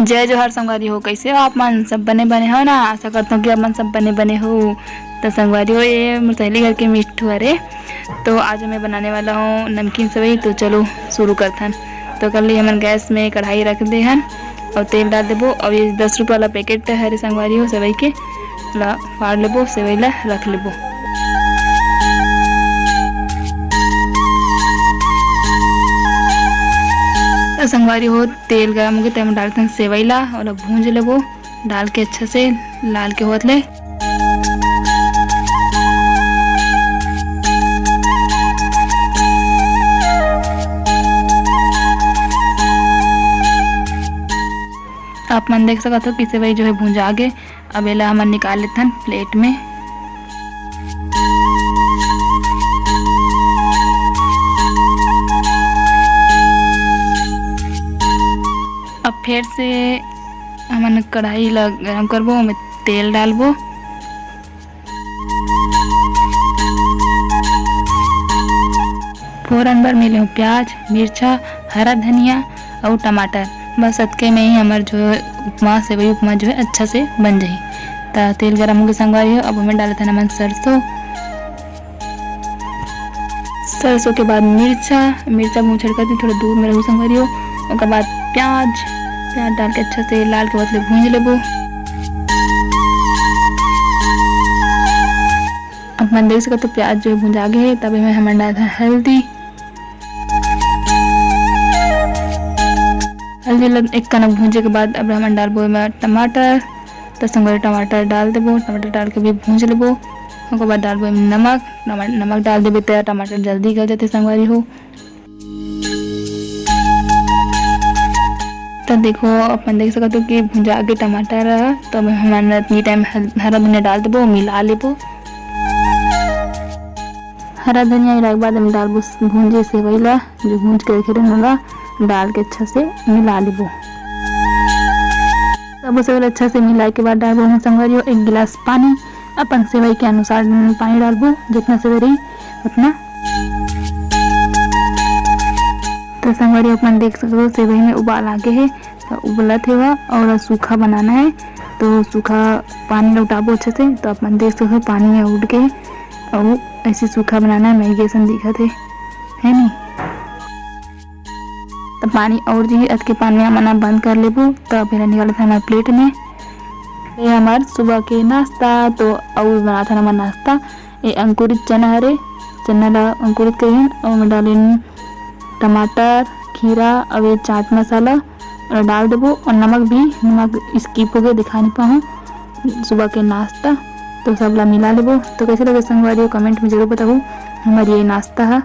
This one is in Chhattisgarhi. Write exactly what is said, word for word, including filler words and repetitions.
जय जोहार संगवारी हो, कैसे हो आप मन? सब बने बने हो ना? आशा करता हूँ कि आप मन सब बने बने हो। तो संगवारी हो, ये मोर सहेली घर के मिट्ठू हरे। तो आज मैं बनाने वाला हूँ नमकीन सेवई। तो चलो शुरू करथन। तो कर ली हमन गैस में कढ़ाई रख दे हन और तेल डाल देबो। और ये दस रुपये वाला पैकेट हरे संगवारी हो सेवई के, ला फाड़ लेबो, सेवई ला रख लेबो। तो संगवारी हो, तेल गरम होगे, तेमा डालथन सेवई ला, ओला भूंज लेबो, डाल के अच्छा से लाल के होत ले। आप मन देख सकत हो कि सेवई जो है भूंजा गे। अब एला हमन निकाल लेथन प्लेट में। अब फेर से हमन कढ़ाई ला गरम करबो, ओमे तेल डालबो। फोरन बर में लेहूँ प्याज, मिर्चा, हरा धनिया अउ टमाटर। बस अतके में ही हमर जो है उपमा, सेवई उपमा जो है अच्छा से बन जाही। त तेल गरम होगे संगवारी हो, अब ओमे डालत हन हमन सरसों। सरसों के बाद मिर्चा, मिर्चा मुँह छड़का दी, थोड़ा दूर में रहू संगवारी हो। ओकर बाद प्याज, प्याज डाल के अच्छा से लाल के होत ले भूंज लेबो। आप मन देख सकत हो प्याज जो है भुंजा गे हे, तब एमे हमन डालथन हल्दी। हल्दी ला एक कनक भूंजे के बाद अब हमन डालबो एमे टमाटर। त संगवारी टमाटर डाल देबो, टमाटर डाल के भी भूंज लेबो। ओकर बाद डालबो एमे नमक, नमक, नमक डाल देबे त टमाटर जल्दी गल जाथे संगवारी हो। त देखो, अपन देख सकत हो कि भुंजा के टमाटर ह, तो अब हमन इतनी टाइम हल-, हरा धनिया डाल देबो, मिला लेबो। हरा धनिया मिलाए के बाद हम डालबो स-, भूंजे सेवई ला, जो भूंज के रखे रहे, ओला डाल के अच्छा से मिला लेबो। सब सेवई ला अच्छा से मिलाए के बाद डालबो हम संगवारी हो एक गिलास पानी। अपन सेवई के अनुसार पानी डालबो, जितना सेवई रही उतना। तो संगवारी अपन देख सकते हो सेवई में उबाल आ गे हे, तो उबलत हे वह और सूखा बनाना है। तो सूखा पानी लौटाबो अच्छे से, तो अपन देख सकते हो पानी में उठ के और ऐसे सूखा बनाना है, मैगी असन दिखत हे, है नी? त पानी और जी अतके पानी में हमन बंद कर लेबो। त फिर निकालत हन हमर प्लेट में। ये हमर सुबह के नाश्ता। तो अउ बनात हन हमर नाश्ता। ये अंकुरित चना हरे, चना ला अंकुरित करिन, अउ ओमे डालिन टमाटर, खीरा, अउ ये चाट मसाला, ओला डाल देबो। अउ नमक भी, नमक स्किप हो गए, दिखा नहीं पाऊँ। सुबह के नाश्ता तो सब ला मिला लेबो। तो कैसे लगे संगवारी हो, कमेंट में जरूर बताहू हमर ये नाश्ता ह।